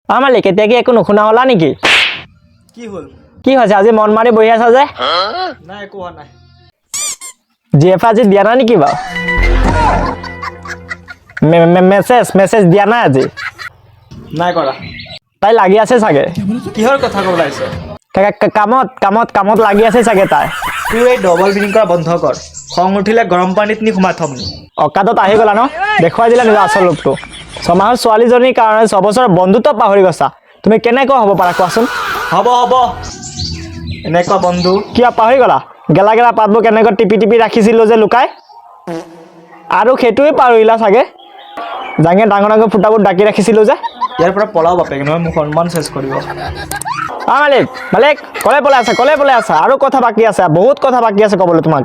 অ মালিক, এতিয়া কি একো নুশুনা হ'লা নেকি? কি হ'ল? কি হৈছে, আজি মন মাৰি বহি আছা যে? নাই, একো হোৱা নাই। জি এফ আজি দিয়া নাই নেকি বাৰু? মেছেজ মেছেজ দিয়া নাই আজি? নাই কৰা। তাই লাগি আছে চাগে। কিহৰ কথা ক'বলৈ আহিছ? কামত কামত কামত লাগি আছে চাগে তাই। তোৰ এই ডবল মিনিং কৰা বন্ধ কৰ। খং উঠিলে গৰম পানীত নি সোমাই থম। অকাতত আহি গ'লা ন? দেখুৱাই দিলা নিজৰ আচল ৰূপটো। 6 মাহৰ ছোৱালীজনীৰ কাৰণে 6 বছৰৰ বন্ধুত্ব পাহৰি গৈছা তুমি। কেনেকুৱা হ'ব পাৰা কোৱাচোন? হ'ব হ'ব, এনেকুৱা বন্ধু। কিয় পাহৰি গ'লা? গেলা গেলা পাতবোৰ কেনেকৈ টিপি টিপি ৰাখিছিলোঁ যে লুকাই, আৰু সেইটোৱে পাহৰিলা চাগে। জাঙে ডাঙৰ ডাঙৰ ফুটাবোৰ ডাকি ৰাখিছিলোঁ যে। ইয়াৰ পৰা পলাও বাপেক, নহয় মোক সন্মান চেচ কৰিব। অ মালিক, মালিক, কলে পলাই আছা? কলে পলাই আছা? আৰু কথা বাকী আছে, বহুত কথা বাকী আছে ক'বলৈ তোমাক।